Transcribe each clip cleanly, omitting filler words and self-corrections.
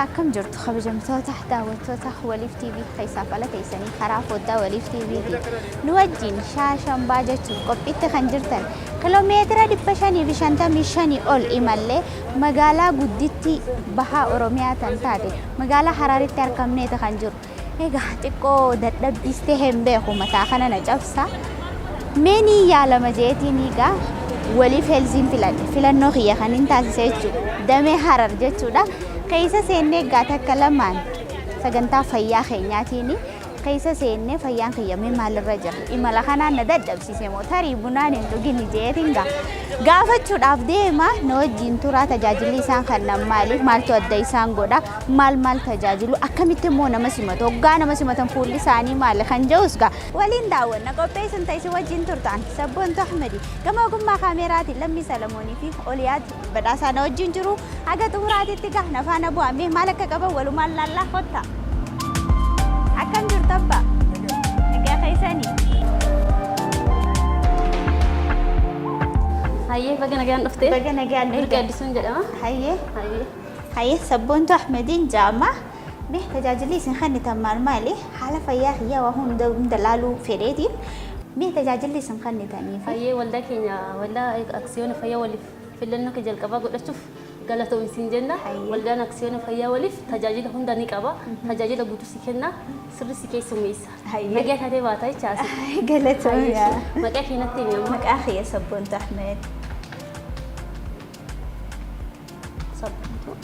Akkam jirtu kabajamtoota daawwattoota Waliif TV keessaaf ala teessanii karaa foddaa Waliif TVtiin nu wajjin shaashambaa jechuun qophiitti kan jirtan kiloomeetira 555 ol imallee magaalaa guddittii bahaa Oromiyaa tan taate magaalaa Hararitti argamneeti kan jiru. Egaa xiqqoo dadhabbiis ta'e hin beeku mataa kana na cabsa. Mee ni yaalama jeetiin egaa waliif heelziin filadhe. Filannoo kiyya kan hin taasise jechuudha. Damee Harar jechuudha. Keessa seennee egaa takka lamaan sagantaa fayyaa keenyaatiin keessa seennee fayyaan kiyya mee maalirra jira? Imala kanaan na dadhabsiise moo tarii bunaan hin dhugini jeetiin gaa. Gaafachuudhaaf deema na wajjin turaa tajaajilli isaan kennan maali? Maaltu adda isaan godha? Maal maal tajaajilu? Akkamitti immoo nama simatu? Hoggaa nama simatan fuulli isaanii maali? Kan jedhus gaa waliin daawwanna. Qopheessuun ta'e isin wajjin turtaan Sabboontuu Ahmedi gama ogummaa kaameeraatiin Lammii Salamoonii fi Oliyaad Badhaasaa na wajjin jiru. Haga xumuraatitti gaa na faana bu'aa. Mee maal akka qaban walumaan laallaa kottaa. Akkam jirtu abbaa? Nagaa keessanii? Hayyee baga nagaan dhufte. Baga nagaan Birqee dhufte. Addisuun jedhama. Hayyee. Hayyee. Hayyee Sabboontuu Ahmediin jaama. Mee tajaajilli isin kennitan maal maali? Haala fayyaa kiyyaa waa hunda hunda laaluu fedheetiin. Mee tajaajilli isin kennitanii fi Hayyee waldaa keenya waldaa aksiyoona fayyaa waliif filannoo kee jalqabaa godhachuuf galatoomi siin jenna. Hayyee. Waldaan aksiyoona fayyaa waliif tajaajila hunda ni qaba. Tajaajila guutuu si kenna. Sirri si keessummeessa. Hayyee. Nagaa taatee baata jecha asii. Galatoomi. Maqaa kee natti himi amma. Maqaa kiyya Sabboontuu Ahmed. Sabboontuu.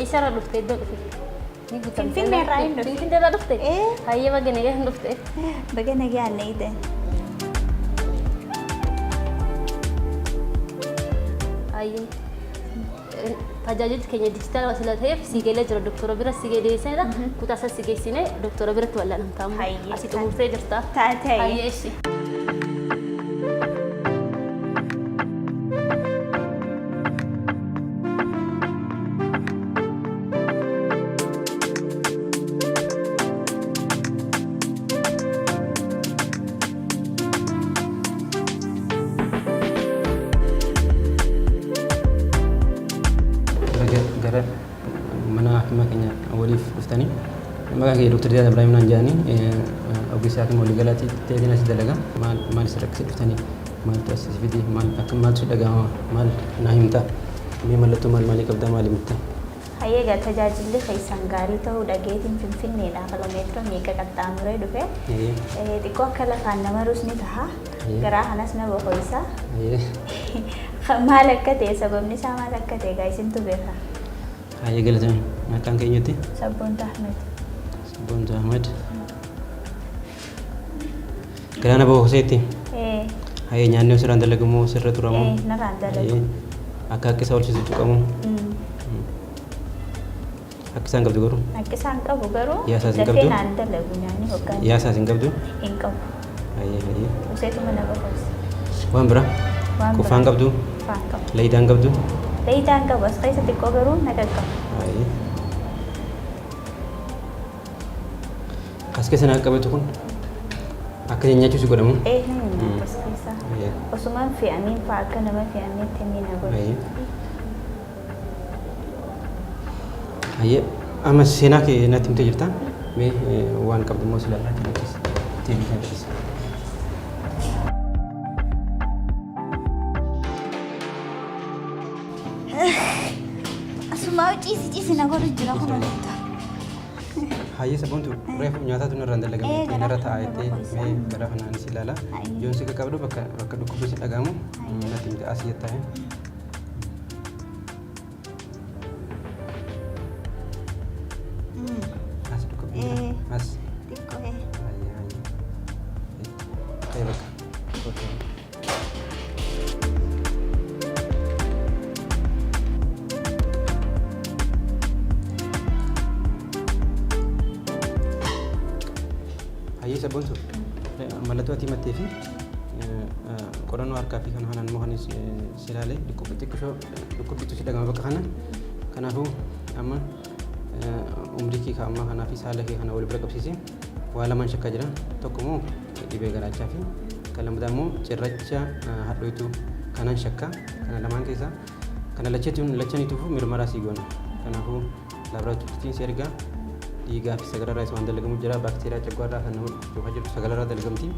Eessarraa dhufte iddoo dhufe? Ni guutamte. Finfinnee irraa hin dhufe. Finfinnee irraa dhufte? Ee. Hayyee baga nagaa hin dhufte. Baga nagaan na eegdan. Hayyee. Tajaajilli keenya dijitaala sila ta'eef si galee jira doktora bira si geessina kutaa isa si geessine doktora biratti wal'aanamta amma Hayyee. asii xumurtee jirta. Taatee. Hayyee ishi. Baga gara mana hakimaa keenya waliif dhuftanii maqaan kiyya Dr. Diyaad Ibrahim naan jedhanii ogeessa hakima waliigalaatti ta'eetiin as dalaga. Maal maal si rakkisee dhuftanii maaltu as si fide maal akka maaltu si dhagahama maal naa himta mee mallattoo maal maalii qabda maal himta? Hayyee egaa tajaajilli keessan gaarii ta'uu dhageetiin Finfinneedhaa kiloomeetira meeqa qaxxaamuree dhufe. Xiqqoo akka lafaan na marus ni taha. Garaa kanas na bohoysa. Maal akka ta'e sababni isaa maal akka ta'e egaa isintu beeka. Hayyee galatoomi. Maqaan kee eenyutti? Sabboontuu Ahmed. Sabboontuu Ahmed. Galaana bohoseetti? Ee. Hayyee nyaanni sirraan dalagamoo sirra turamoo? Ee narraan dalagu. Akka akka isa olchisu tuqamu. Akka isaan qabdu garuu. Akka isaan qabu garuu Yaasaas hin dafee qabdu? naan dalagu nyaanni hoggaan Yaasaas hin qabdu? hin qabu. Hayyee hayyee. Useetuma na bohoysa. Waan biraa? Waan Qufaan biraa. qabdu? Qufaan qabu. Layitaan qabdu? Layitaan qabu as keessa xiqqoo garuu na qaqqaba. Hayyee. As keessa na qaqqabetu kun akka nyaachuu si godhamu? Ee nama nyaata as keessa. Hayyee. Osumaan fe'amiin fa'a akka nama fe'ameetti inni na godha. Hayyee. Hayyee amma seenaa kee natti himtee jirta. Mee waan qabdu immoo si ilaalaa jira. Deebii kan jedhis. Asumaa ciisi ciisi na godhu jira kun doktor. Hayyee sabboontu reefu nyaataatu narraan dalagame Ee, jettee garaa narra kana taa'a jettee nama ho'isa. mee garaa kanaan si ilaala. Hayyee. Yoon si qaqqabdu bakka bakka dhukkubbi si dhaga'amu natti himte asii jettaa. As dhukkubbi jira. Ee. As. Xiqqoo ee. Hayyee hayyee. Ee bakka. Bakka. Hayyee sabboontu mallattoo ati himattee fi qorannoo harkaa fi kan kanaan immoo kan si ilaale dhukkubbitu si dhagama bakka kana. Kanaafuu amma umrii kee kan ammaa kanaa fi saala kee kana wal bira qabsiisi. Waa lamaan shakkaa jira. Tokko immoo dhibee garaachaa fi kan lammataa immoo cirracha hadhooytuu kanan shakka. Kana lamaan keessaa kana lachaniituufuu mirmaraa sii goona. Kanaafuu laaboraatoorii si ergaa dhiigaa fi sagalarraa isa waan dalagamu jira. Baakteeriyaa caggaarraa kan nama dhukkubaa jirtu sagalarraa dalagamti.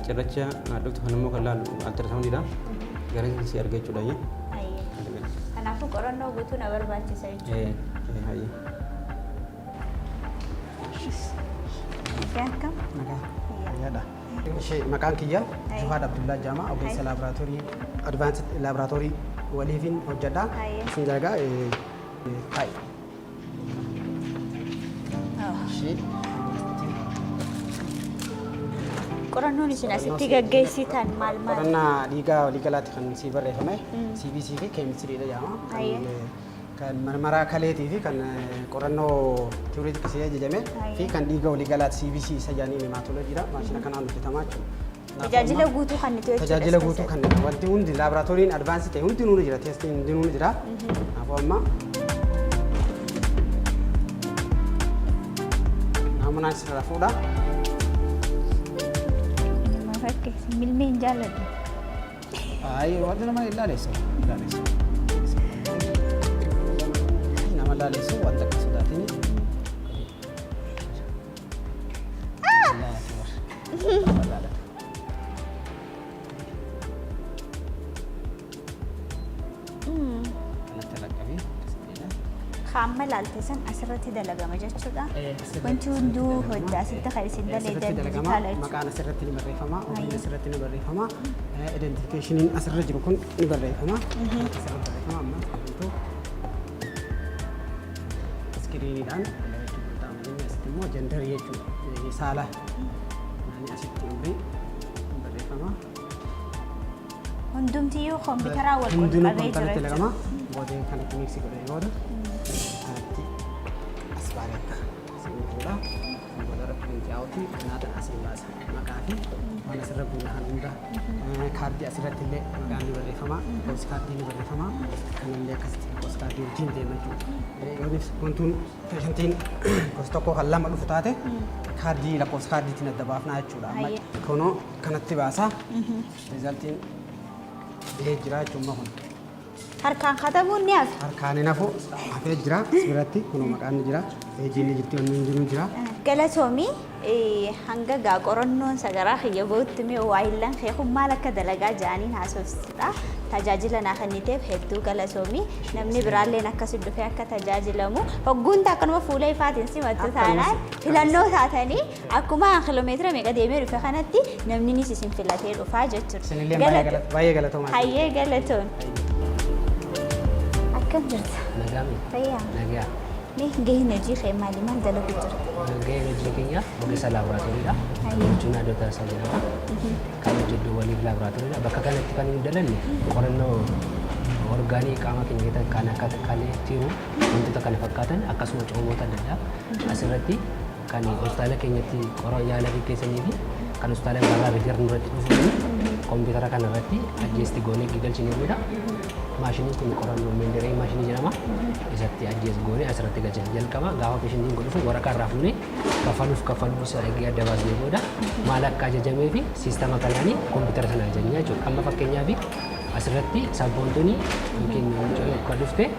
Cirracha dhuftu kan immoo kan laalu ultrasoundiidha. Gara si arga jechuudha. Hayyee. Kanaafuu qorannoo guutuu na barbaachisa jechuudha. Hayyee. Nagaa akkam? Nagaa. Fayyaadha. Ishee maqaan kiyya Juhaad Abdullaa Jaamaa, ogeessa laaboraatoorii Advanced Laaboraatoorii waliifin hojjedha. Isin dalagaa taa'i. Ishee Qorannoon isin asitti gaggeessitan maal maal? Qorannaa dhiigaa waliigalaatti kan sii barreeffame CBC fi keemistiriidha jedhama. Kan marmaraa kaleetii fi kan qorannoo tiyooriitti sii ajajame fi kan dhiiga waliigalaatti CBC isa jedhanii heemaatoloojiidha. Maashina kanaan hojjetamaa jechuudha. Tajaajila guutuu kan nuti jechuudha. Tajaajila guutuu kan wanti hundi laaboraatooriin advance ta'e hundinuu ni jira, testiin hundinuu ni jira. Kanaafuu amma naamunaan sirra fuudha. Nama fakkeessi milmee hin jaalladhu. Baay'ee wanti nama ilaaleessu ilaaleessu. Nama ilaaleessu wanta akka sodaatini. Kanatti raqqabee akkasitti. Qaama ilaalte san asirratti dalagama jechuudha. Wanti hunduu hojii asitti kan isin Asirratti daleedan dalagama. dijitaala jechuudha. Maqaan asirratti ni barreeffama. Ofiin asirratti ni barreeffama. Identificationin asirra jiru kun ni barreeffama. Asirra barreeffama amma hunduu iskiriiniidhaan dalagachuu danda'ama. Inni asitti immoo genderii jechuudha. Saala inni asitti umrii ni barreeffama. Hundumtiyyuu kompiitaraa wal Hundinuu qabee jira kompiitaratti jechuudha. dalagama. Boodee kanatti mix godhee booda kanatti as baanee akka asiin fuudha. Booda irra print out kanaata asiin baasa. Maqaa fi waan asirra guunna kan hunda kaardii asirratti illee maqaan ni barreeffama. Lakkoofsi kaardii ni barreeffama. Kanallee akkasitti lakkoofsi kaardii wajjin deema jechuudha. Yoo wantuun patientiin gosa tokko kan lama dhufu taate kaardii lakkoofsa kaardiitiin adda baafnaa jechuudha. Amma kunoo kanatti baasa. Resultiin bahee jira jechuudha kun. Harkaan katabuun ni hafe. Harkaan hin hafu, hafee jira. As biratti kunoo maqaan ni jira. Ageiin ni jirti, wanni hin jiru jira. Galatoomii, hanga gaa qorannoon sagaraa kiyya bahutti mee waayillan kee kun maal akka dalagaa ja'aniin haasofsiidha. Tajaajila naa kenniteef hedduu galatoomii. Namni biraalleen akkasi dhufee akka tajaajilamu. Hogguun akkanuma fuula ifaatiin simattu taanaan filannoo taatanii akkuma kiiloomeetira meeqa deemee dhufe kanatti namni isin filatee dhufaa jechuudha. Isinillee baay'ee galatoomaa. Hayyee, galatoon. Akkam jirta? Nagaami. Fayyaa. Nagaa. Mee gaheen hojii kee maali? Maal dalagu jirta? Gaheen hojii keenya ogeessa laaboraatooriidha. Jechuun Adoo Taasisaa jedhama. Kan hojjedhu waliif laaboraatooriidha. Bakka kanatti kan nuyi dalanne qorannoo orgaanii qaama keenya keessatti kan akka kalee, tiruu, wantoota kana fakkaatan akkasuma coomoota adda addaa asirratti kan hospitaala keenyatti qoroo yaala gaggeessanii fi kan hospitaala biraarraa refer nurratti dhufuun kompiitara kanarratti adjust goonee galchinee booda maashiniin kun qorannoo Mindray maashinii jedhama. Isatti adjust goonee asirratti galchina. Jalqaba gaafa patientiin kun dhufu waraqaa irraa fuunee kaffaluuf kaffaluu isaa eegee adda baasnee booda maal akka ajajamee fi siistama kanaanii kompiitara sana ajajnaa jechuudha. Amma fakkeenyaaf asirratti sabboontuun yookiin mucayyoo kan dhufte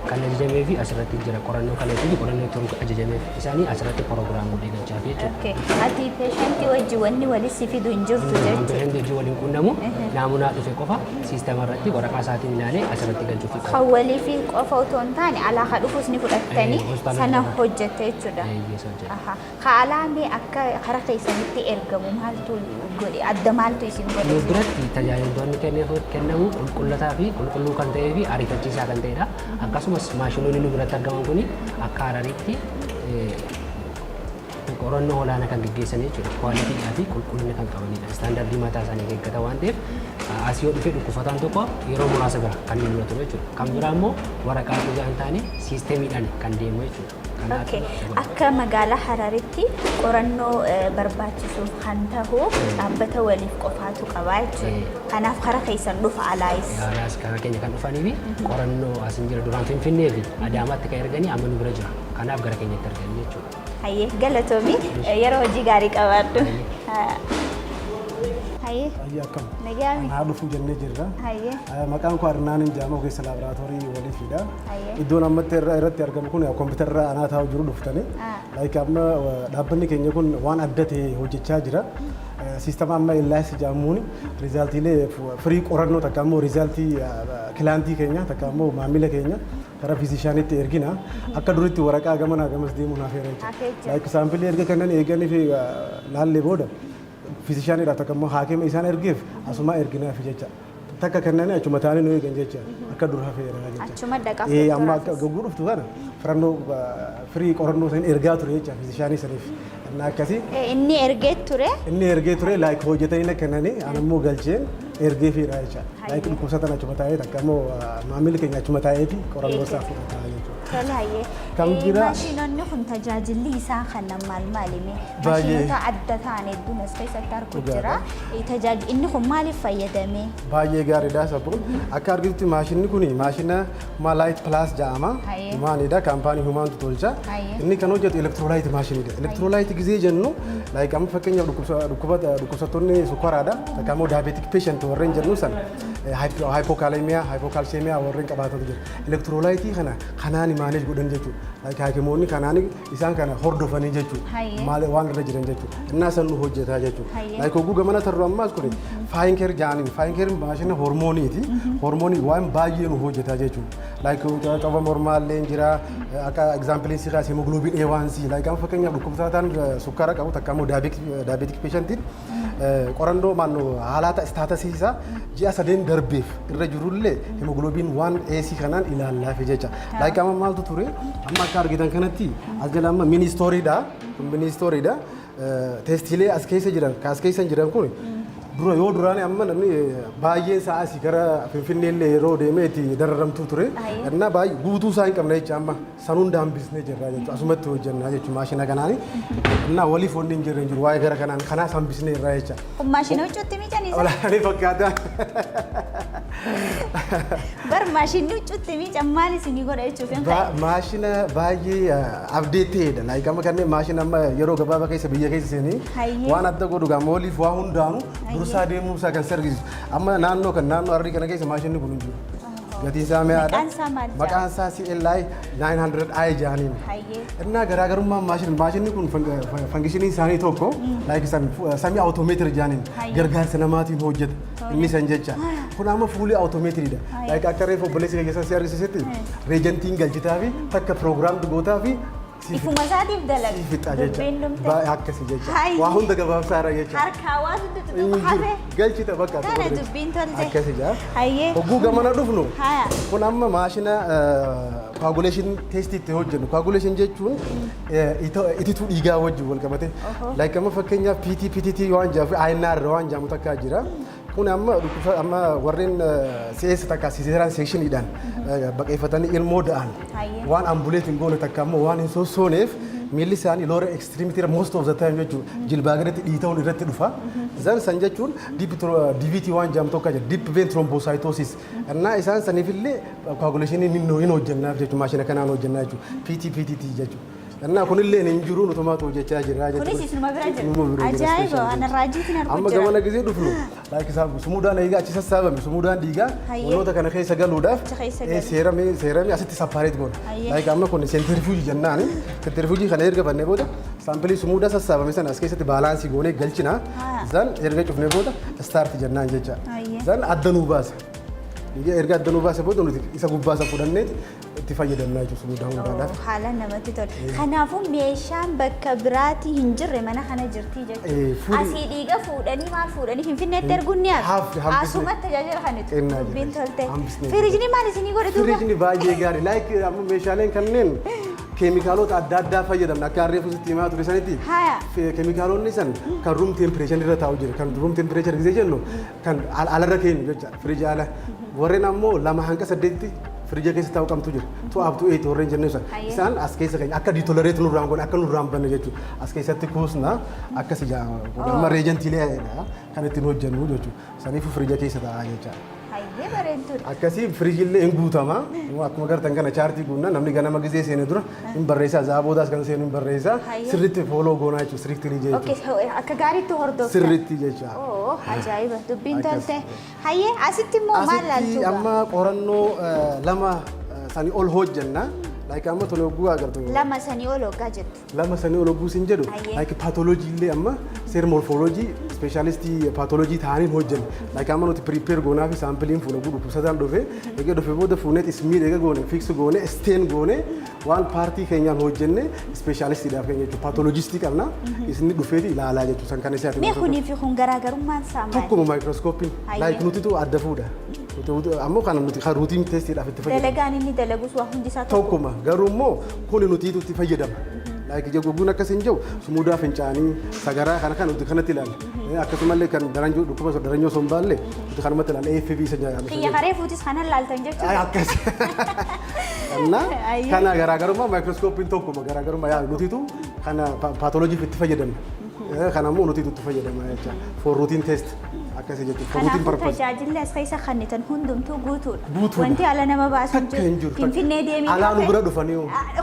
kan ajajamee fi asirratti jira qorannoo kaleetii fi qorannoo turuu ajajameef isaanii asirratti program godhee galchaaf jechuudha. Okay. Ati patientii wajji wanni walitti si fidu hin jirtu jechuudha. Patientii wajjin waliin quunnamu, naamunaa dhufe qofa siistama irratti waraqaa isaatiin ilaalee asirratti galchuuf qaba. Kan walii fi qofa otoo hin taane alaa ka dhufus ni fudhattanii Hospitaala sana irraa. hojjette jechuudha. Eeyyee, hojjeta. Aha. Ka alaa mee akka karaa keessanitti ergamu maaltu godhe, adda maaltu isin godhe? Nu biratti tajaajiltoonni kennamu qulqullataa fi qulqulluu kan ta'ee fi ariifachiisaa kan ta'edha. Akkasumas maashinoonni nu biratti argaman kun akka Hararitti qorannoo olaanaa kan gaggeessan jechuudha. Qualitydhaa fi qulqullina kan qabanidha. Standardii mataa isaanii eeggata waan ta'eef asii yoo dhufe dhukkufataan tokko yeroo muraasa bira kan inni dura turu jechuudha. Kan biraa immoo waraqaa dhugaa hin taane siistemiidhaan kan deemu jechuudha. Kanaaf Okay. Akka magaalaa Hararitti qorannoo barbaachisuuf kan tahu dhaabbata waliif qofaatu qaba jechuudha. Kanaaf karaa keessan dhufa alaayis. Alaas karaa keenya kan dhufanii fi qorannoo as hin jira duraan Finfinnee fi Adaamaatti kan erganii amma nu bira jira. Kanaaf gara keenyatti erganii jechuudha. Hayyee, galatoomii, yeroo hojii gaarii qabaadhu. Hayyee. Hayyee. Ayya, akkam. Nagaami. Anaa dhufuu jennee jirra. Hayyee. Maqaan koo Arnaan Injaamaa, ogeessa laaboraatoorii waliifidha. Hayyee. Iddoon ammatti irratti argamu kun kompiitarra anaa taa'u jiru dhuftani. Like amma dhaabbanni keenya kun waan adda ta'e hojjechaa jira. Siistama amma illaas jedhamuun resultiilee firii qorannoo takka immoo resultii clientii keenya takka immoo maamila keenya karaa physicianitti ergina. Akka duritti waraqaa gamanaa gamas deemuun hafeera Hafee jechuudha. jira. Like sampleii erga kennan eeganii fi laallee booda physicianiidhaaf takka immoo haakima isaan ergeef asuma erginaaf jecha. Takka kennanii achuma taa'anii nu eegan jecha, akka dur hafeera jecha. Achuma dhaqaaf Amma akka doktoraafis. gogguu dhuftu kana filannoo firii qorannoo sanii ergaa ture jecha physicianii saniif. Innaa akkasii Inni ergee ture. Inni ergee ture, like hojjetanii kennanii an immoo galcheen ergee fiidha jecha. Like dhukkubsatan achuma taa'ee takka immoo maamilli keenya achuma taa'eeti qorannoo isaa fudhata jechuudha. Tole, hayyee. Kan biraa- Maashinonni kun tajaajilli isaa kan maal maalimi? Baay'ee. Maashinota adda ta'an hedduun as keessatti arguu Dhugaadha. jira. Inni kun maaliif fayyadame? Baay'ee gaariidha sabboon. Akka argitutti maashinni kun maashina Humalite Plus jedhama. Hayyee. Humanidha, kaampaanii Humantu tolcha. Hayyee. Inni kan hojjetu electrolyte maashiniidha. Electrolyte gizee jennu like amma fakkeenyaaf dhukkubsattoonni sukkaraadha. Takka immoo diabetic patient warreen jennu san hypokalemia, hypocalcemia warreen qabaatatu jira. Electrolyte kana kanaan manage godhan jechuudha. Like hakimoonni kanaan isaan kana hordofanii jechuudha. Hayyee. Maal waan irra jiran jechuudha. Innaa san nu hojjetaa jechuudha. Hayyee. Like hogguu gamana tarru ammaas kun Finecare jaaniin, Finecare maashina hormooniiti. Hormoonii waan baay'ee nu hojjetaa jechuudha. Like coba mormaallee jira, akka example si kaasee hemoglobin A1C, like amma fakkeenyaaf dhukkubsataan sukkaara qabu takka immoo diabetic patientiin qorannoo maannoo haalata statusii isaa ji'a 3 darbeef irra jirullee hemoglobin 1 AC kanaan ilaallaafi jecha. Like amma maaltu ture, amma akka argitan kanatti as jala amma mini storeiidha. Kun mini storeiidha. Testiilee as keessa jiran, ka as keessa jiran kun dura yoo duraan amma namni baay'een isaa asii gara Finfinnee illee yeroo deemee itti dararamtuu ture. Innaa baay'ee guutuu isaa hin qabne jecha, amma sanuun daambisnee jirra jechuudha. Asumatti hojjennaa jechuudha maashina kanaani. Innaa waliif wanni hin jirre hin jiru waa'ee gara kanaan kanaas hambisnee jirra jecha. Kun maashina huccuutti miicanii? Olaanii fakkaata. Bar maashinni huccuutti miican maal isinii godha jechuuf hin ta'e? Maashina baay'ee update ta'edha. Like amma kanneen maashina amma yeroo gabaabaa keessa biyya keessa seenii waan adda godhu gaama waliif waa hundaanu dursaa deemuu isaa kan si argisiisu. Amma naannoo kan naannoo arrii kana keessa maashinni kun hin jiru. Gatiin isaa mi'aadha. Maqaan isaa maal jedhama? Maqaan isaa CLI 900i jedhaniin. Innaa garaagarummaan maashinni kun functionii isaanii tokko like semi automated jedhaniin, gargaarsa namaatiin hojjeta. Inni san jecha. Kun amma fully automatediidha. Like akka reefu obboleessi keessa si argisiisetti reagentiin galchitaa fi takka program gootaa fi Ifuma isaatiif dalaga. si fixa jecha. Dubbiin dhumte. Baay'ee akkasii jecha. Hayyee. Waa hunda gabaabsaadha jecha. Harkaa waan Hin tuttuqu jiru. hafe. Galchita bakka. Kana dubbiin tolte. Akkasii jaa. Hayyee. Hogguu gamana dhufnu. Haya. Kun amma maashina coagulation testii itti hojjennu. Coagulation jechuun itituu dhiigaa wajjin wal qabate. Like amma fakkeenyaaf PT, PTT waan jedhamu, INR waan jedhamu takka jira. Kun amma dhukkuba amma warreen CS takka cesarean sectioniidhaan baqeeffatanii ilmoo da'an waan ambulate hin goone takka ammoo waan hin sossooneef miilli isaanii lower extremity most of the time jechuudha jilbaa gaditti dhiita'uun irratti dhufa. Zan san jechuun deep DVT waan jedhamu tokko jira, deep vein thrombocytosis. Innaa isaan saniifillee coagulation hin hojjennaaf jechuudha, maashina kanaan hojjennaa jechuudha, PT, PTT jechuudha. Innaa kunillee hin jiru, nutumaatu hojjechaa jira jechuudha. Kunis isinuma bira jira. Numa bira jira, Ajaa'iba! special Ana jechuudha. raajiitiin arguu Amma jira. gamana gisee dhufnu like isaaf sumuudaan eegaa achi sassaabame, sumuudaan dhiigaa wantoota kana keessa galuudhaaf Achi keessa galu. Serumii asitti separate goona. Like amma kun centrifuge jennaani, centrifuge kana erga bannee booda sampleii sumuudaa sassaabame sana as keessatti balanceii goonee galchina. Zan erga cufnee booda start jennaan jecha. Zan adda nuu baasa. Dhiiga erga adda nuu baase booda nuti isa gubbaasa fudhanneeti itti fayyadamnaa jechuudha sumuudaa hundaadhaaf. Haala namatti tola. Kanaafuu meeshaan bakka biraatii hin jirre mana kana jirti jechuudha. Asii dhiiga fuudhanii maal fuudhanii Finfinneetti erguun ni hafe. Hambisnee. Asumatti tajaajila kanitu. Kennaa jira. Dubbiin tolte. Hambisnee. Firiijni maal isinii godhe duuba? Firiijni baay'ee gaarii. Like amma meeshaaleen kanneen keemikaalota adda addaa fayyadamna akka harree fusitti himaa ture sanitti. Keemikaalonni san kan room temperature irra taa'u jira. Kan room temperature gisee jennu kan alarra keenyu jecha, firiija ala. Warreen ammoo 2 hanga 8tti firiija keessa taa'u qabtu jira. 2 up to 8 warreen jennu san. Isaan as keessa keenya akka deteriorate nurraan godhe, akka nurraan banne jechuudha. As keessatti kuusna akkas ijaa. Amma reagentiilee kan ittiin hojjennu jechuudha. Saniifuu firiija keessa taa'aa jecha. Baay'ee bareedduudha. Akkasii firiijillee hin guutama. Akkuma gartan kana chaartii guunna, namni ganama gizee seene dura hin barreessa, zaa boodaas kan seenu hin barreessa. Sirriitti follow goonaa jechuudha, sirriitti jechuudha. Okay, akka gaariitti hordoftan. Sirriitti jecha. Oo, ajaa'iba! Dubbiin Akkas. tolte. Hayyee, asitti immoo maal Asitti laaltu? amma qorannoo lama sanii ol hojjenna. Like amma tole hogguu agartu. Lama sanii ol hoggaa jettu. Lama sanii ol hogguu sin jedhu. Like pathology illee amma seer morphology specialistii pathology ta'aniin hojjenna. Like amma nuti prepare goonaa fi saampiliin fuune dhukkubsataan dhufe, egaa dhufe booda fuunee smear eega goone, fix goone, stain goone, waan paartii keenyaan hojjenne specialistiidhaaf keenya jechuudha. Pathologistii qabna. Isinni dhufeeti ilaalaa jechuudha. San kan isaati. Mee kunii fi kun garaagarummaan isaa maali? Tokkuma maayikirooskooppiin. Like nutitu adda fuudha. Ammoo kana nuti kan routine testiidhaaf itti fayyadamna. Dalagaan inni dalagus waa hundi isaa tokko. Tokkuma, garuu immoo kuni nutiitu itti fayyadama. Like jagogguun akkas hin jiru, sumudaa fincaanii, sagaraa kana kan nuti kanatti ilaalla. Akkasumallee kan daranjoo, dhukkuba daranyoo sombaallee nuti kanumatti ilaalla, AFB isa jedhama. Xiyya karee fuutis kanan laaltan jechuudha. Akkas. Kana garaagarummaa maayikirooskooppiin tokkuma, garaagarummaa yaa nutiitu kana paatoloojiif itti fayyadamna. Kana immoo nutiitu itti fayyadama jecha. For routine test akkasii jechuudha. For routine Kanaafuu purpose. tajaajilli as keessa kennitan hundumtuu guutuudha. Guutuudha. Wanti ala nama baasu Takka hin jiru. Finfinnee deemee Alaa nu bira dhufanii.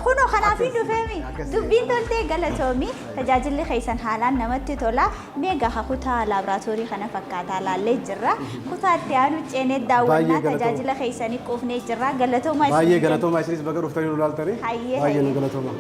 Kunoo kanaaf hin dhufeemi. Akkasii. Dubbiin toltee, galatoomi. Tajaajilli keessan haalaan namatti tola. Mee gaha kutaa laaboraatoorii kana fakkaataa laallee jirra. Kutaa itti aanu ceenee daawwannaa. Baay'ee galatooma. Tajaajila keessanii quufnee jirra. Galatoomaa Baay'ee isin. galatoomaa, isinis baga dhuftanii nu ilaaltanii. Hayyee, Baay'ee nu hayyee. galatooma.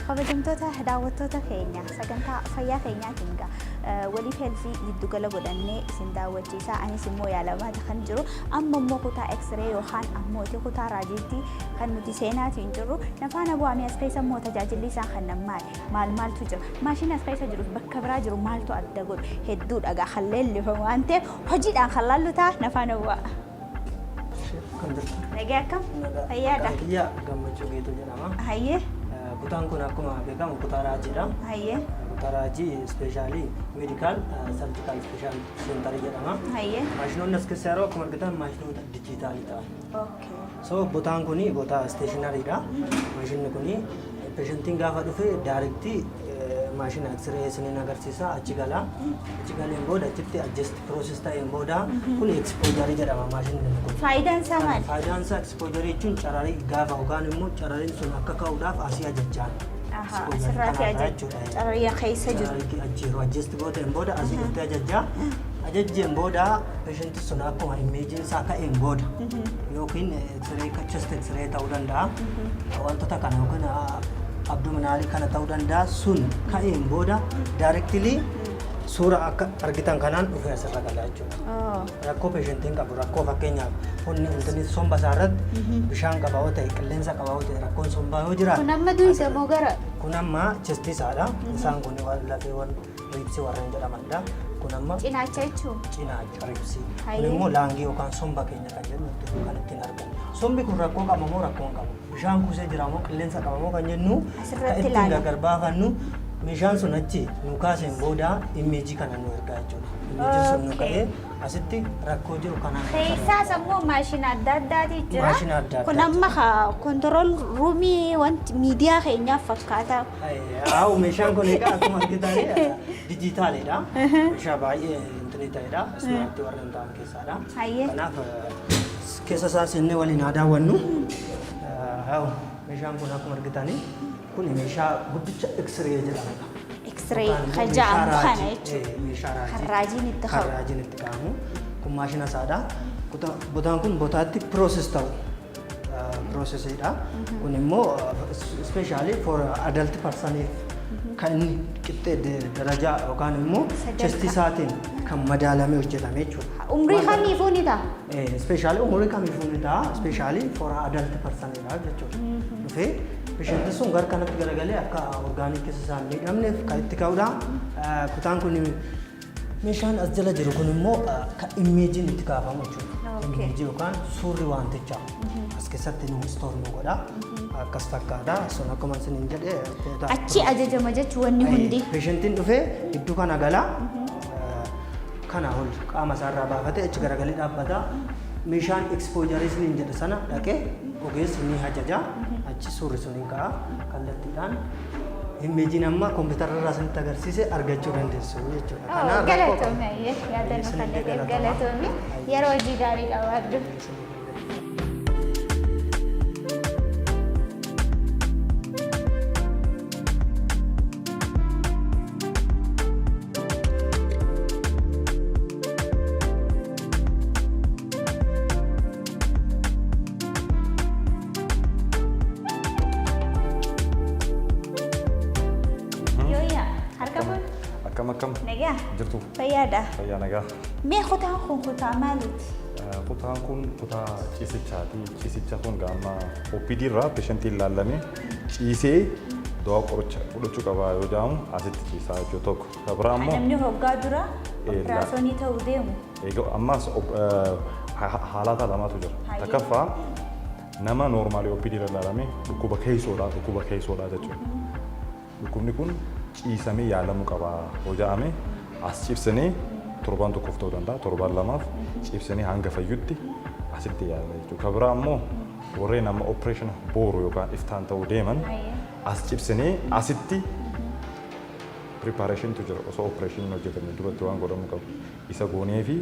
Kabajamtoota daawwattoota keenya, sagantaa fayyaa keenyaatiin egaa Waliif Health giddugala godhannee isin daawwachiisaa, anis immoo yaalamaa kan jiru. Amma immoo kutaa X-ray yookaan ammoo kutaa raajiitti kan nuti seenaatiin jirru. Nafaana bu'amee, as keessa immoo tajaajilli isaa kan maali, maal maaltu jira, maashina as keessa jiru bakka biraa jiru maaltu adda godhu, hedduu dhagaa kan leellifamu waan ta'eef hojiidhaan kan laallu ta'a. Nafaana bu'aa. Kan jirtu. Nagaa, akkam, fayyaadha? Maqaan kiyya Gammachuu Geetuu jedhama. Hayyee. Kutaan kun akkuma beekamu kutaa raajiidha. Kutaa raajii specialii medical surgical special centerii jedhama. Maashinoonni as keessa yeroo akkuma argitan maashinoota dijitaalii ta'an. So botaan kun botaa stationarydha. Maashinni kun patientiin gaafa dhufe directii maashina X-ray isiniin agarsiisa, achi gala. Achi galeen booda achitti adjust process ta'een booda kun exposureii jedhama maashinni kun. Faayidaan isaa maali? Faayidaan isaa exposureii jechuun cararii gaafa yookaan immoo carariin sun akka ka'uudhaaf asii ajajjaan. Asirraati ajaja. Cararii keessa jiru. Cararii ajjeeru adjust gooteen booda asii dhuftee ajajjaa. Ajajjeen booda patientii sun akkuma imageiin isaa ka'een booda yookiin X-ray, chest X-ray ta'uu danda'a. Wantoota kana yookiin abdominalii kana ta'uu danda'a, sun ka'een booda directly suura akka argitan kanaan dhufee asirra gala jechuudha. Rakkoo patientiin qabu, rakkoo fakkeenyaaf hunni intini somba isaa irratti bishaan qaba yoo ta'e, qilleensa qaba yoo ta'e, rakkoon sombaa yoo jiraate. Kun amma duwisa moo gara? Kun amma chestii isaadha. Isaan kun lafeewwan ribsii warreen jedhamanidha. Kun amma Cinaacha jechuun. Cinaacha, ribsii. Kun immoo lungii yookaan somba keenya kan jennu kan ittiin argamu. Sombi kun rakkoo qaba moo rakkoo hin qabu? Bishaan kuusee jira moo qilleensa qaba moo kan jennu kan Asirratti ittiin ilaala. gargar baafannu, meeshaan sun achi nu kaaseen booda imageii kana nu ergaa jechuudha. Imageiin sun nu ka'ee asitti rakkoo jiru kanaan. Keessaas ammoo maashina adda addaati jira. Maashina adda Kun addaati. amma control roomii wanti miidiyaa keenyaaf fakkaata. Haa, meeshaan kun egaa akkuma argitan dijitaalidha. Meeshaa baay'ee intinii ta'edha. Smartii warreen ta'an keessaadha. Kanaaf keessa isaas inni waliin haa daawwannu. Haa, meeshaan kun akkuma argitanii kun meeshaa guddicha X-ray jedhamudha. X-ray Yookaan immoo kan jedhamu meeshaa kana raajii, jechuudha. Meeshaa raajii. Kan raajiin itti Kan ka'u. raajiin itti ka'amu. Kun maashina isaadha. Botaan kun botaatti process ta'u. Processiidha. Kun immoo specially for adult personiif kan inni qixxee darajaa yookaan immoo Sadarkaa. chestii isaatiin kan madaalamee hojjetame jechuudha. Umrii kamiifuu ni ta'a. Specially umurii kamiifuu ni ta'a. Specially for adult personidha jechuudha. Dhufee patientiin sun gara kanatti garagalee akka organii keessa isaan miidhamneef kan itti ka'udha. Kutaan kun meeshaan as jala jiru kun immoo kan imageiin itti kaafamu jechuudha. Imageii yookaan suurri wantichaa as keessatti nu store nu godha. Akkas fakkaata. Sun akkuma isiniin jedhe Achi ajajama jechuun wanni hundi. Patientiin dhufee iddoo kana gala. Kana ol qaama isaarraa baafatee achi garagalee dhaabbata. Meeshaan exposure isiniin jedhe sana dhaqee ogeessi ni ajaja. Achi suurri sun hin ka'a. Kallattiidhaan imageiin amma kompiitara irraa isinitti agarsiise argachuu dandeessu jechuudha. Kanaaf rakkoo qabu. Galatoomi, ayyee, yaadannoo Isinillee kenneef galatoomaa. galatoomi. Yeroo hojii gaarii qabaadhu. Isinillee. Yooyyaa, harka kun. Akkam, akkam? Nagaa. Jirtu? Fayyaadha. Fayyaa, nagaa. Mee kutaan kun kutaa maaliiti? Kutaan kun kutaa ciisichaati. Ciisicha kun amma OPD irraa patientiin ilaallamee ciisee dawaa qoricha fudhachuu qaba yoo jedhamu asitti ciisaa jechuu tokko. Kan biraa immoo Namni hoggaa dura operaasyoonii ta'uu deemu. Egaa ammas haalata lamatu jira. Hayyee. Takkaffaa, nama normalii OPD irra ilaalamee dhukkuba keessoodha jechuudha. Dhukkubni kun ciisamee yaalamuu qaba yoo jedhame, as ciibsanii torbaan tokkoof ta'uu danda'a, torbaan lamaaf ciibsanii hanga fayyutti asitti yaala jechuudha. Kan biraa immoo warreen amma operation booru yookaan iftaan ta'uu deeman as ciibsanii asitti preparationtu jira, osoo operation hojjetamne duratti waan godhamuu qabu. Isa goonee fi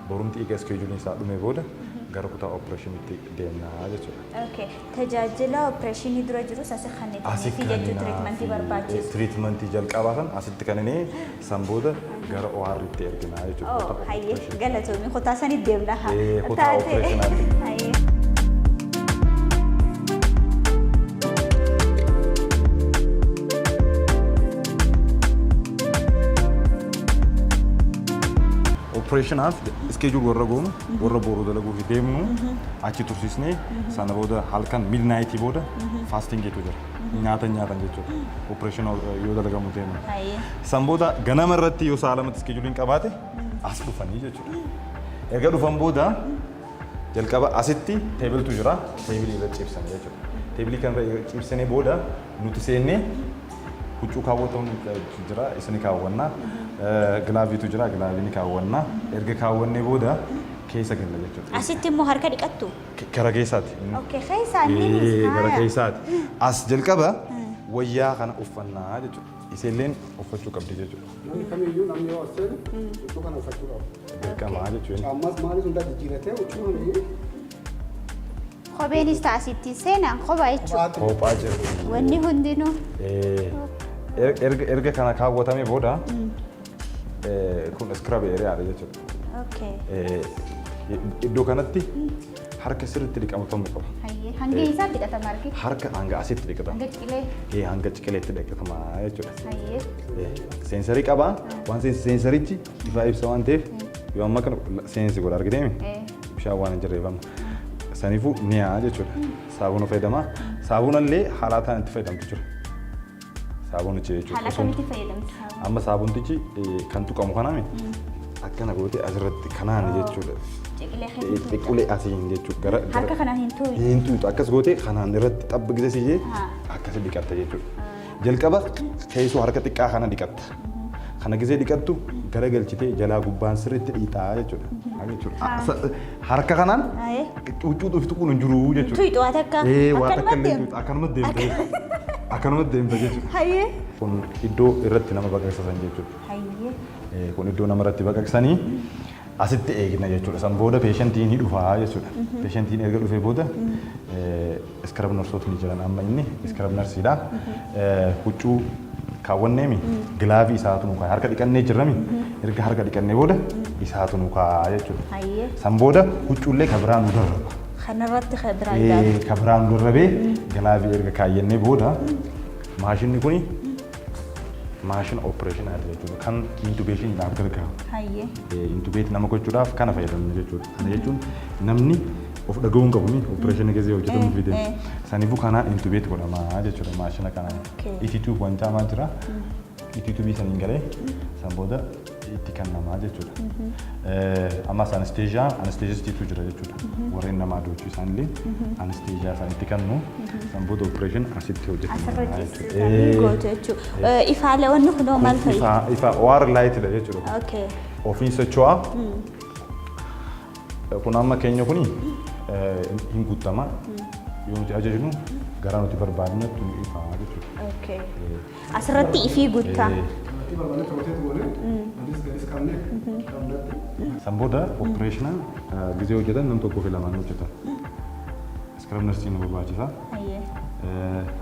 borumti eega scheduleiin isaa dhume booda gara kutaa operationitti deemnaa jechuudha. Okay. Tajaajila opereeshinii dura jirus asi Asi kennitanii fi jechuu, treatmentii barbaachisu. Treatmentii jalqabaa san asitti kennee san booda gara OR tti erginaa jechuudha. Oh, Kutaa hayyee, operation. galatoomi, kutaa sanitti deemna haa. Kutaa Taate. opereeshinaatti. Hayyee. Opereeshinaaf schedule warra goonu, warra boruu dalaguuf deemnu achi tursiisnee, sana booda halkan midnightii booda fastingiitu jira. Nyaata nyaatan jechuudha. Opereeshin yoo dalagamu deeman. Hayyee. San booda ganama irratti yoo sa'a 2tti scheduleiin qabaate as dhufanii jechuudha. Erga dhufan booda jalqaba asitti tabletu jira. Tableii irra ciibsanii jechuudha. Tableii kan irra ciibsanii booda nuti seennee huccuu kaawwatamu jira, isini kaawwannaa. Gloveiitu jira, gloveii ni kaawwannaa. Erga kaawwannee booda keessa galla jechuudha. Asitti immoo harka dhiqattu? Gara keessaati. Okay, keessaa inni. Gara keessaati. As jalqaba wayyaa kana uffannaa jechuudha. Iseelleen uffachuu qabdi jechuudha. Namni kamiyyuu, namni yoo as seenu huccuu kana uffachuu qaba. Dirqamaa jechuudha. Caammaas maalis hunda jijjiiratee huccuu kana. Kopheenis taasitti seenaan kophaa jechuudha. Kophaa jiru. Wanni hundinuu. Erga kana kaawwatamee booda kun scrub areadha jechuudha. Iddoo kanatti harka sirriitti dhiqamutamuu qaba. Hayyee. Hanga isaa dhiqatama harki? Harka hanga asitti dhiqatama. Hanga ciqilee. Hanga ciqileetti dhiqatama jechuudha. Hayyee. Sensorii qaba. Waan sensorichi ifaa ibsa waan ta'eef yoo amma kana sense godha, argiteemi? Bishaan waan hin jirreef amma. Saniifuu ni yaa'a jechuudha. Saabuna fayyadama. Saabunallee haalaataan itti fayyadamtu jira. Saabunichi jechuudha. Haala kamitti fayyadamti saabuna? Amma saabuntichi kan tuqamu kanaami akkana gootee asirratti kanaan jechuudha. Ciqilee keessa. Xiqqulee asiin jechuudha. Gara Harka kanaan hin tuqu. Hin tuqxu, akkas gootee kanaan irratti xabba gise siyyee akkasi dhiqatta jechuudha. Jalqaba keessoo harka xiqqaa kana dhiqatta. Kana gisee dhiqattu gara galchitee jalaa gubbaan sirriitti dhiixaa jechuudha. Jechuudha. Harka kanaan huccuu dhufi tuquun hin jiru jechuudha. Tuqxu waa takka. Waa takka Akkanumatti illee deemta. tuqxu, akkanumatti deemta jechuudha. Akkanumatti deemta jechuudha. Hayyee. Kun iddoo irratti nama baqaqsisan jechuudha. Hayyee. Kun iddoo nama irratti baqaqsanii asitti eegna jechuudha. San booda patientiin ni dhufaa jechuudha. Patientiin erga dhufee booda scrub nurseootni jiran, amma inni scrub nurseiidha. Huccuu kaawwanneemi gloveii isaatu nu kaaya. Harka dhiqannee jirrami, erga harka dhiqannee booda isaatu nu kaaya jechuudha. Hayyee. San booda huccuullee ka biraa nu darraba. Kanarratti kan biraan gaafa. Ka biraa nu darrabee gloveii erga kaayyannee booda maashinni kuni maashina operationaati jechuudha. Kan intubationiidhaaf gargaaru. Hayyee. Intubate nama gochuudhaaf kana fayyadamnu jechuudha. Kana jechuun namni of dhaga'uu hin qabu, operationii keessa hojjetamu fide. Saniifuu kanaan intubate godhama jechuudha maashina kanaan. ET tube wanta hamaa jira. ET tubeii saniin galee san booda itti kennamaa jechuudha. Ammas anesthesia, anesthesistiitu jira jechuudha. Warreen nama adochuu isaanillee anesthesia isaan itti kennu, san booda operation asitti hojjetama Asirra jechuudha. ciisanii gootu jechuudha. Ifaalee wanni kunoo maal fa'i? Ifa, ifa OR lightidha jechuudha. Okay. Ofiin socho'a. Kun amma keenya kuni hin guutama. Yoo nuti ajajnu gara nuti barbaadnetti nu ifaa jechuudha. Okay. Asirratti ifii guuttaa. San booda opereeshina gizee hojjetan nam tokkoo fi lamaan hojjetan. Scrub nursii nu barbaachisa.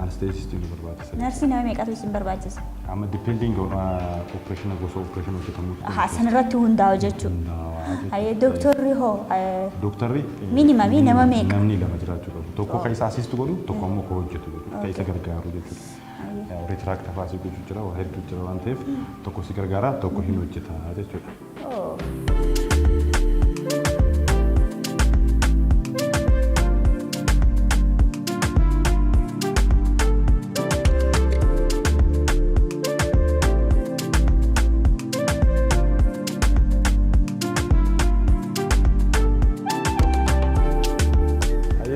Anestesistii nu barbaachisa. Narsii nama meeqatu isin barbaachisa? Amma depending on opereeshina, gosa opereeshina hojjetamuutu. Haa, sanirratti hundaa'u jechuudha. Hayyee, dooktorri hoo? Dooktarri Minimumii nama meeqa? Namni lama jiraachuu qabu. Tokko kan isa assist godhu, tokko ammoo kan hojjetu jechuudha. Kan isa gargaaru jechuudha. Retract faasii gochuu jira, waa hedduu jira waan ta'eef, tokko si gargaara, tokko hin hojjeta jechuudha. Oh.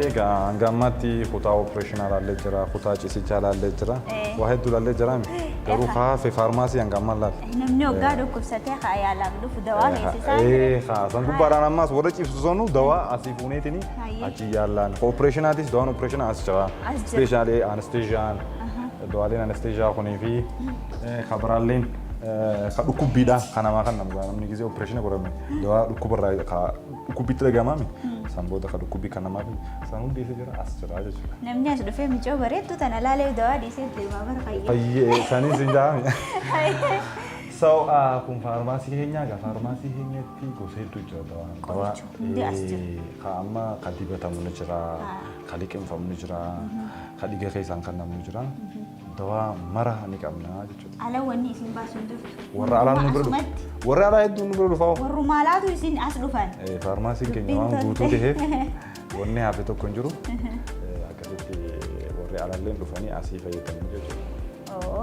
Egaa hanga ammaatti kutaa opereeshinaa ilaallee jira, kutaa ciisichaa ilaallee jira, waa hedduu ilaallee jira. Garuu kaafe faarmaasii hanga ammaa ilaalle. Namni hoggaa dhukkubsatee haa yaalaaf dhufu dawaa meessisaa jira. Ee, san gubbaadhaan ammaas warra ciibsu sonu dawaa asii fuuneetini achi yaallaan. Opereeshinaatis dawaan opereeshinaa as jira. As jira. Ispeeshaalee anesteeziyaan, dawaaleen anesteeziyaa kunii fi kabiraalleen ka dhukkubbiidha kan namaa kan namu namni gisee opereeshina godhame dawaa dhukkubarraa ka dhukkubbiitti dhagamaame san booda ka dhukkubbii kan namaa san hundi isa jira, as jira jechuudha. Namni as dhufee micoo bareedduu tana laalee dawaa dhiisee deemaa bara fayyee. Fayyee sanis hin jaame. So kun faarmaasii keenyaa, egaa faarmaasii keenyatti gosa hedduu jira dawaan. Dawaa Qoricha hundi as jira. Ka amma ka dibatamu ni jira, ka liqimfamu ni jira, ka dhiiga keessaan kan namu ni jira. Dawaa mara ni qabna jechuudha. Ala wanni isin baasu hin jirtu. Warra alaan nu bira Asumatti. dhufu. Warra alaa hedduun nu bira dhufaa. Warruma alaatu isin as dhufan. Faarmaasiin keenya Dubbiin waan guutuu tolte. ta'eef wanni hafe tokko hin jiru. Akkasitti warri alaalleen dhufanii asii fayyadamu jechuudha. Oo,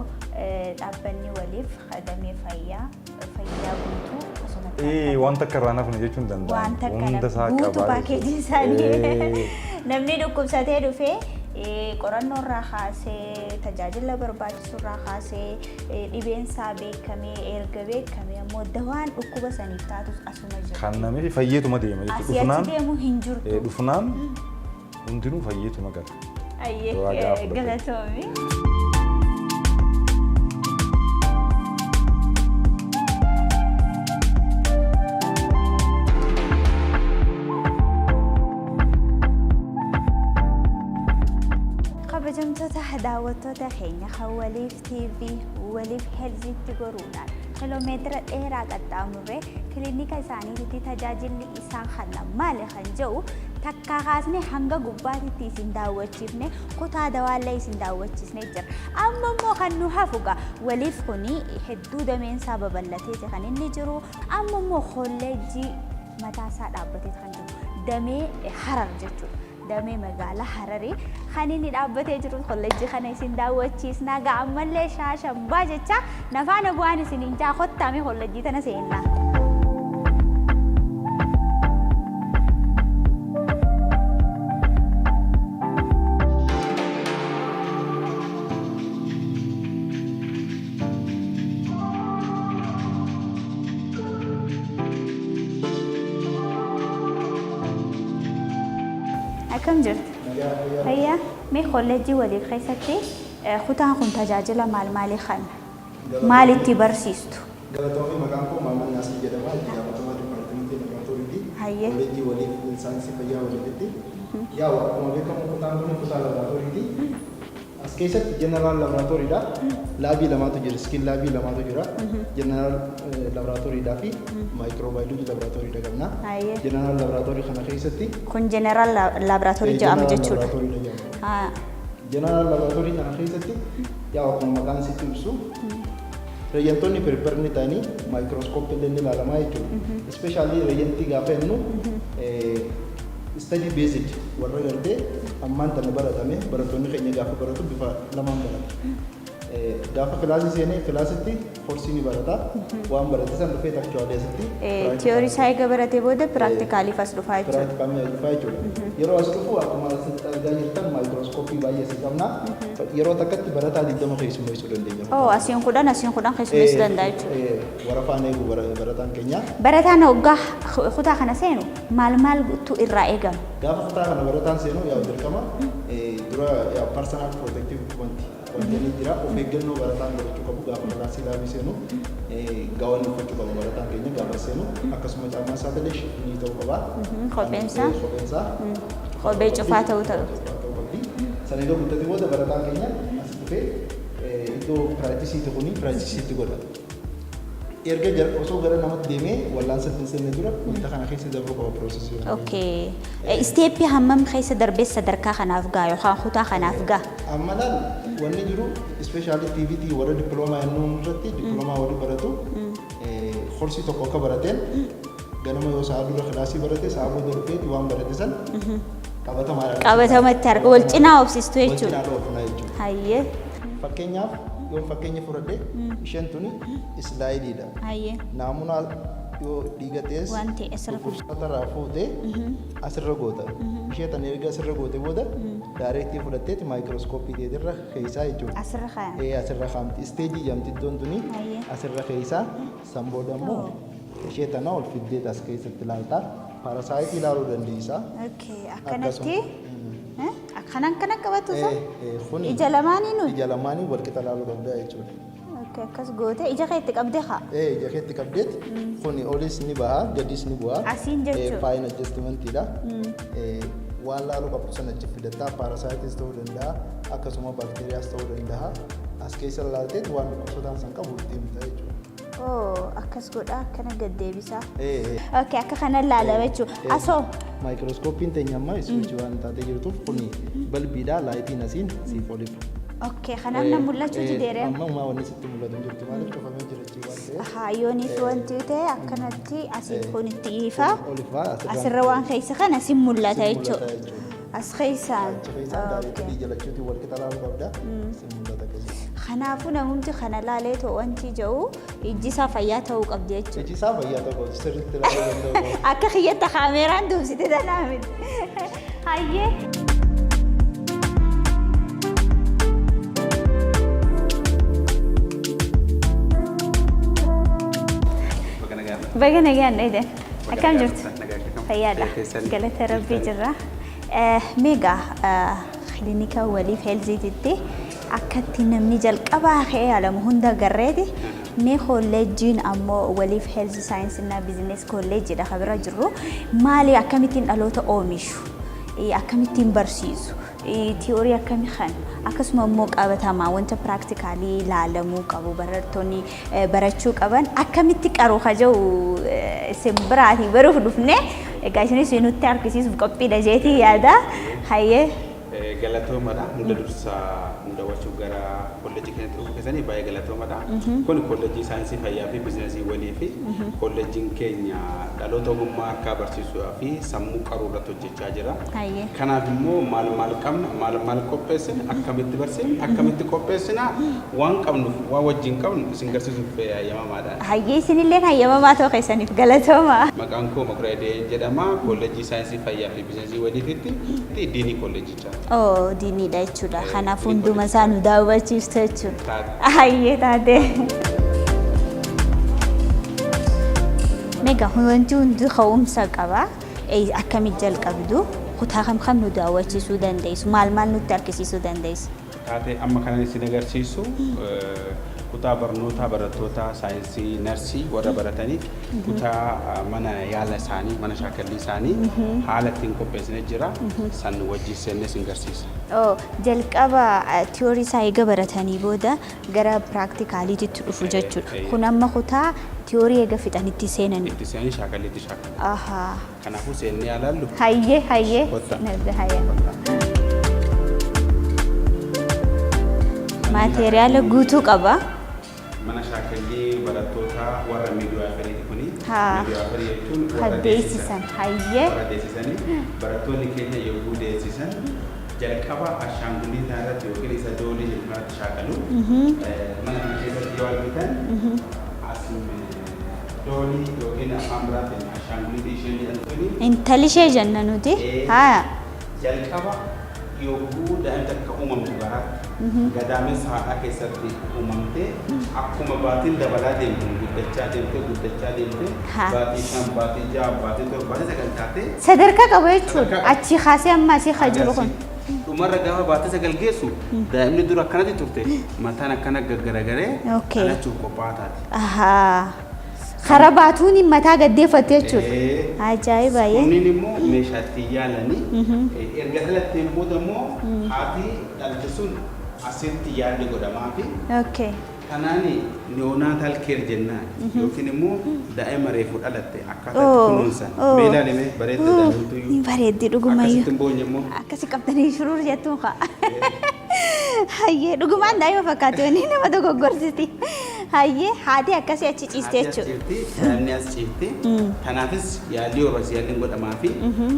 dhaabbanni waliif damee fayyaa guutuu asumatti Wanta akka irraa nafne jechuun danda'amu. Waan takka Hunda isaa guutuu qabaa paakeejii jechuudha. isaanii. Namni dhukkubsatee dhufee qorannoo irraa kaasee, tajaajila barbaachisu irraa kaasee, dhibeen isaa beekamee, erga beekamee ammoo dawaan dhukkuba saniif taatus asuma jira. Kan namni fayyeetuma deema jechuudha. Asii achi Dhufnaan deemu hin jirtu. Dhufnaan hundinuu fayyeetuma gala. Ayyee, Dawaa gaafa fudhate. Galatoomi. Kabajamtoota daawwattoota keenya kan Waliif TV, Waliif Healthitti goruudhaan kiloomeetira dheeraa qaxxaamurree kilinika isaaniitti tajaajilli isaan kennan maali kan jedhu takkaa kaasnee hanga gubbaatitti isin daawwachiifne, kutaa dawaallee isin daawwachiisne jira. Amma immoo kan nu hafu gaa Waliif kuni hedduu dameensaa babal'ateeti kan inni jiru. Amma immoo kolleejjii mataasaa dhaabbatee kan jiru damee Harar jechuudha. Damee magaalaa Hararii kan inni dhaabbatee jiru kolleejjii kana isin daawwachiisnaa. Gaa ammallee shaashambaa jecha nafaana bu'aan isin hin jaa, kottaame kolleejjii tana seennaa. Akkam jirtu? Fayyaa? Mee kolleejjii Waliif keessatti kutaan kun tajaajila maal maalii kenna? Maalitti barsiistu? Galatoomii, maqaan koo Maamman Yaasii jedhama. Itti gaafatamaa dipaartimentii laboraatooriiti. Kolleejjii Waliif Saayinsii Fayyaa Waliifitti. Yaa'u akkuma beekamu kutaan kun kutaa laboraatooriiti. As keessatti general laboraatooriidha. Laabii lamaatu jira. Skin laabii lamaatu jira. General laboraatooriidhaa fi maayikiroobaayoloojii laboraatooriidha qabna. General laboraatoorii kana keessatti Kun general laboraatoorii jedhama General jechuudha. laboraatooriidha jedhama. General laboraatoorii kana keessatti yaa'u akkuma maqaan sitti ibsu reagentoonni prepare ta'anii maayikirooskooppii illee ni ilaalamaa jechuudha. Especially reagentii gaafa jennu study based warra gartee ammaan tana baratame, barattoonni keenya gaafa baratu bifa lamaan barata. Gaafa kilaasii seenee kilaasitti koorsii ni barata. Waan barate san dhufee actually asitti Tiyoorii isaa eega baratee booda practicaliif as dhufaa jechuudha. Practicalii as dhufaa jechuudha. Yeroo as dhufu akkuma asitti argaa jirtan maayikirooskooppii baay'ee asii qabna. Yeroo takkatti barataa 20 keessummeessuu dandeenya. Oo, asiin 10, asiin 10 keessummeessuu danda'a jechuudha. Warafaan eegu barataan keenya. Barataan hoggaa kutaa kana seenu maal maaltu irraa eegama? Gaafa kutaa kana barataan seenu yaa dirqama dura yaa personal protective wanti wanti jira, of eeggannoo barataan godhachuu qabu. Gaafa kilaasii laabii seenu gown uffachuu qaba barataan keenya gaafa seenu, akkasuma caammaa isaa illee shifinii ta'uu qaba. Kopheen isaa? Kopheen isaa. Kophee cufaa ta'uu ta'u. Ta'uu qabdi. Sana egaa guddatee booda barataan keenya as dhufee iddoo practiceiitti kuni practiceiitti godha. Erga osoo gara namatti deemee wallaansa hin seenne dura wanta kana keessa darbuu qaba processii. Okay. Steppii hammam keessa darbee sadarkaa kanaaf gaa yookaan kutaa kanaaf gaa? Amma laal, wanni jiru especially TVET warra dippiloomaa jennuun irratti, dippiloomaa warri baratu koorsii tokko akka barateen ganama yoo sa'a dura kilaasii barate, sa'a booda dhufeeti waan barate san qabatamaadhaan. Qabatamatti harka wal cinaa obsistu Wal jechuudha. cinaa dhoofna jechuudha. Hayyee. Fakkeenyaaf yoo fakkeenya fudhadhe, isheen tuni slideiidha. Naamunaa yoo dhiiga ta'es Waan ta'e asirra dhukkubsatarraa fuutee asirra goota. Ishee tan erga asirra goote booda directii fudhatteeti maayikirooskooppii teetirra keessaa jechuudha. Asirra kaayama. Ee, asirra kaa'amti. Stageii jedhamti iddoon tuni, asirra keessaa. San booda immoo ishee tana ol fiddeet as keessatti ilaalta. Parasiteii ilaaluu dandeessa. Okay. Akkanatti. Akkanaan kana qabatu sun? Kuni Ija lamaanii nuyi? Ija lamaanii wal qixa ilaaluu qabda jechuudha. Okay, akkas goote ija keetti qabdee haa. Ee, ija keetti qabdeet kuni olis ni baha, gadis ni bu'a. Asiin jechuudha. Fine adjustmentiidha. Waan laaluu qabdu sana achi fidattaa, parasiteis ta'uu danda'a, akkasuma baakteeriyaas ta'uu danda'a. As keessa ilaalteet waan dhukkubsataan san qabu itti himta jechuudha. Oh, akkas godha, akkana gad deebisaa. Ee. Okay, akka kana ilaalama jechuudha. Asoo. Maayikirooskooppiin teenya amma switch waan taatee jirtuuf, kuni balbiidha, lightiin asiin siif oliif. Okay, kanaaf na mul'achuu dideere. Amma uumaa wanni sitti mul'atu hin jirtu, maaliif cufamee jira achii waan ta'eef. Haa, yooniif wanti ta'e akkanatti asiin kun itti ifa. Olifaa. Asirra waan keessa kana sin mul'ata jechuudha. Jechuudha. As keessaan. Achi keessaan directii jalachuutiin wal qixa laaluu qabda. Sin mul'ata keessatti. Kanaafuu namumti kana laalee too wanti jedhu ijji isaa fayyaa ta'uu qabdi jechuudha. Iji isaa fayyaa ta'uu qabdi, sirriitti ilaaluu danda'u qaba. Akka kiyyatti kaameeraan duubsite tanaa miti. Hayyee. Baga nagaan dhayde. Akkam jirtu? Fayyaadha. Galata Rabbii jirra. Meegaa kilinika Waliif Healthiititti akkatti namni jalqabaa ka'ee yaalamu hunda garreeti. Mee kolleejjiin ammoo Waliif Health Science na Business Kolleejjiidha kan bira jirru. Maali, akkamittiin dhaloota oomishu? Akkamittiin barsiisu? Tiyoorii akkamii kan akkasuma immoo qabatamaa wanta practicalii ilaalamuu qabu, barattoonni barachuu qaban akkamitti qaru ka jiru isin biraatii baruuf dhufne. Egaa isinis nutti argisiisuuf qophiidha jeetii yaada. Hayyee. Galatoomadha. Hunda dursa nu daawwachuuf gara kolleejjii keenyatti dhufuu keessanii baay'ee galatoomadha. Kun kolleejjii saayinsii fayyaa fi biizinasii walii fi kolleejjiin keenya dhaloota ogummaa harkaa barsiisuu fi sammuu qaruu irratti hojjechaa jira. Kanaaf immoo maal maal qabna, maal maal qopheessina, akkamitti barsiifna, akkamitti qopheessina, waan qabnuuf waan wajjin qabnu isin garsiisuuf hayyamamaadha. Hayyee, isinillee hayyamamaa ta'uu keessaniif galatooma. Maqaan koo Makuraa jedhama. Kolleejjii saayinsii fayyaa fi biizinasii waliifitti diinii kolleejjichaa. Oo, diiniidha jechuudha. Kanaaf hunduma isaa nu daawwachiiftu jechuudha. Taate. Hayyee, taate. Meegaa wanti hundi ka'umsa qaba. Akkamitti jalqabdu? Kutaa kam kam nu daawwachiisuu dandeessu? Maal maal nutti argisiisuu dandeessu? Taatee amma kanan isin agarsiisu kutaa barnootaa barattoota saayinsii narsii warra barataniif kutaa mana yaala isaanii, mana shaakallii isaanii haala ittiin qopheessinee jira. San wajjin seennee isin garsiisa. Oo, jalqaba tiyoorii isaa eega baratanii booda gara practicaliitti dhufu jechuudha. Kun amma kutaa tiyoorii eega fixanitti seenan. Itti seenanii shaakalliitti shaakalu. Ahaa. Kanaafuu seennee ilaallu. Hayyee, hayyee. Kottaa. Nabda hayyee. Maateriyaala guutuu qaba. Mana shaakallii barattoota warra midwiferyiiti kuni. Midwifery jechuun warra Kan deessisan. Hayyee. Warra deessisanii, barattoonni keenya yogguu deessisan Jalqaba ashaangulii kana irratti yookiin isa doolii jedhu kanatti shaakalu. Mana kana keessatti yoo argitan as doolii yookiin afaan biraatiin ashaanguliitii isheen jedhamtuni. Intalli ishee jenna nuti. Haa. Jalqaba yogguu daa'imni takka uumamtu garaatti gadaamessa haadhaa keessatti uumamtee akkuma baatiin dabalaa deemtu guddachaa deemtee guddachaa deemtee baatii 5, baatii 6, baatii 7, baatii 9 taatee. Sadarkaa qaba jechuudha. Achii kaasee amma asii ka jiru kun. Dhumarra gaafa baatii 9 geessu daa'imni dura akkanatti turte mataan akkana gaggaragaree dhalachuuf qophaa'aa taati. Ahaa. Kara baatuun mataa gaddeeffatte jechuudha. Ajaa'iba! Kunniin immoo meeshaa ittiin yaalanii erga dhalatteen booda immoo haati dhalte sun asitti yaalli godhamaafi. Kanaan neonatal care jennaan yookiin immoo daa'ima reefu dhalatte akkaataa itti kunuunsan. Mee ilaali mee bareedda daa'imtuyyuu. Ni bareeddi dhugumayyuu. Akkasitti hin boonye immoo. Akkasi qabdanii shuruur jettuun kaa. Hayyee dhugumaan daa'ima fakkaatti wanni nama dogoggorsiti. Hayyee haati akkasii achi ciiste Haati as jechuudha. ciifti, daa'imni as ciifti. Kanaafis yaalli barbaachisu yaalli ni godhamaafi